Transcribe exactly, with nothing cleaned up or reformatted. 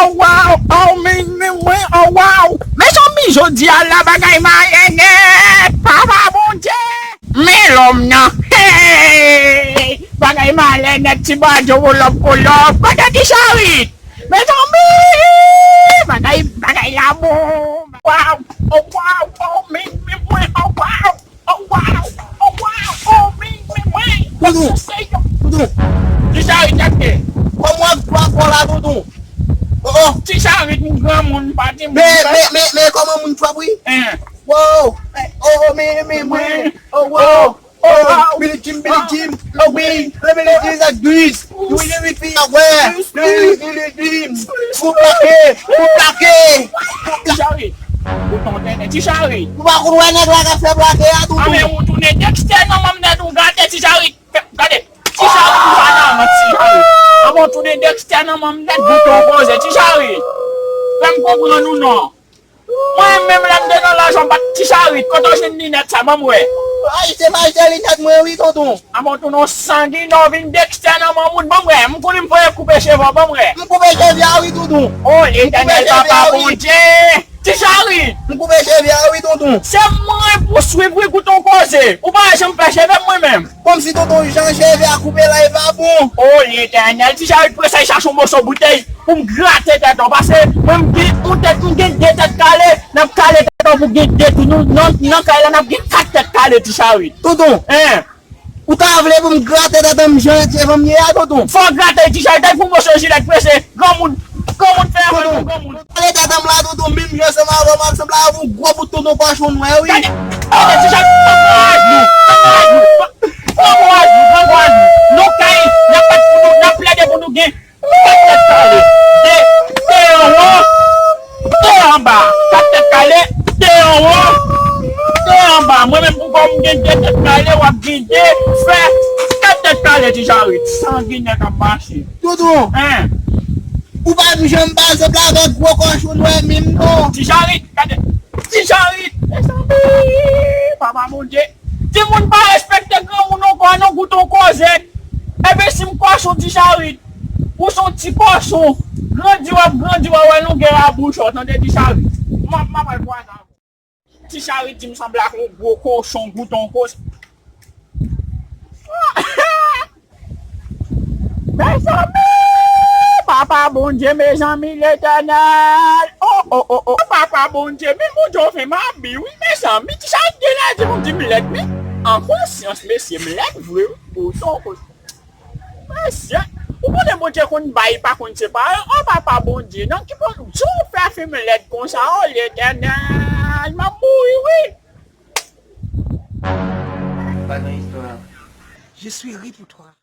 Oh, wow! Oh, men, men, mwen, oh, wow! Mezanmi, jodi a la bagay male nèt! Papa Bondye! Men lòm nan! Hey! Bagay male nèt, ti badjo, wolòp, kolòp! Kote ti Charit? Mezanmi! Bagay, bagay la bon! Wow! Oh, wow! Oh, men, men, mwen, oh, wow! Oh, wow! Oh, wow! Oh, men, men, mwen! Tonton! Tonton! Ti Charit, gade! Kòman w ap jwe akò la, tonton? Oh, oh! Ti Charit, m granmoun, m pa timoun. Men, men, men, men, kòman moun t ap ri? Hein? Wow! Oh, oh, men, men, mwen! Oh, wow! Oh, wow! Billie Jean, Billie Jean! Oh, oui! Le Billie Jean, like this! Wi, wi, wi, wi, wè. Wi, wi, wi, wi. Pou plake, pou plake. Ti Charit. Pou ton tenten, Ti Charit. Ou pa konn wè nèg la k ap fè plake a, tonton? A, men ou tounen Dexter nan manm nèt, ou gate, Ti Charit. Gade, Ti Charit, ou pa nan rans, Ti Charit. A, men ou tounen Dexter nan manm nèt, bouton koze, Ti Charit. Fè m konprann ou non. Mwen menm lè m te nan laj ou, m pa t Ti Charit, kote w jwenn linèt sa, ban m wè. Ay, se m achte linèt mwen wi, tonton. A, men w tounen yon sanginè, w vin Dexter nan manm moun, ban m wè. M konnen m voye koupe cheve w, ban m wè. M koupe cheve a wi, tonton. O Letènèl, Papa Bondye! Ti Charit! M koupe cheve a wi, tonton. Se mwen pou swiv wi, koute yon koze. Ou pa wè jan m fè cheve m mwen menm. Kòmsi tonton jan cheve a koupe la, e pa bon. O Letènèl, Ti Charit prese al chache yon moso boutèy pou m grate tèt ou, paske mwen m gen yon tèt, m gen de tèt kale, n ap kale tèt ou pou gen de tou. Nou, nan, nan kay la, n ap gen kat tèt kale, Ti Charit. Tonton, hein? Ou ta vle pou m grate tèt m jan cheve m ye a, tonton? Fò w grate, Ti Charit, al pou moso jilèt prese, granmoun, granmoun fè afè pou granmoun. Kale tèt m la, tonton, menm jan ansanm avè w, m ap sanble avè yon gwo bout tonton kòchon nwè wi. Gade, gade, Ti Charit, pran kouraj nou, pran kouraj nou, pran kouraj nou, pran kouraj nou. Nou kay, n ap bat pou nou, n ap plede pou nou gen. Kat tèt kale, de, de anwo, de anba. Kat tèt kale, de anwo, de anba. Mwen menm pou kò m gen de tèt kale, w ap gen de fè. Kat tèt kale, Ti Charit. Sanginè k ap mache. Tonton. Hein? Ou pa m janm pase pla avèk gwo kòchon nwè menm non. Ti Charit, gade. Ti Charit. Mezanmi, Papa Bondye. Timoun pa respekte granmoun ankò, non, koute yon koze. Ebyen, si m kòchon, Ti Charit, ou se yon ti kòchon, grandi w ap grandi, w a wè longè a bouch ou, tande, Ti Charit. M ap, m ap al kwaze avè w. Ti Charit di m sanble ak yon gwo kochon, koute yon koze. Mezanmi! Papa Bondye, mezanmi, Letènèl! O, o, o, o! Papa Bondye, men Bondye w fè m abi, wi, mezanmi. Ti Charit genlè di nou di m lèd, men an konsyans, mesye, m lèd vre, wi. O, o, o. Mesye, ou konnen Bondye konn bay, pa konn separe. O, Papa Bondye, nan ki pwen, jan w fè fè m lèd konsa, o Letènèl, m ap mouri, wi. Pa nan istwa. Je suis ri pour toi.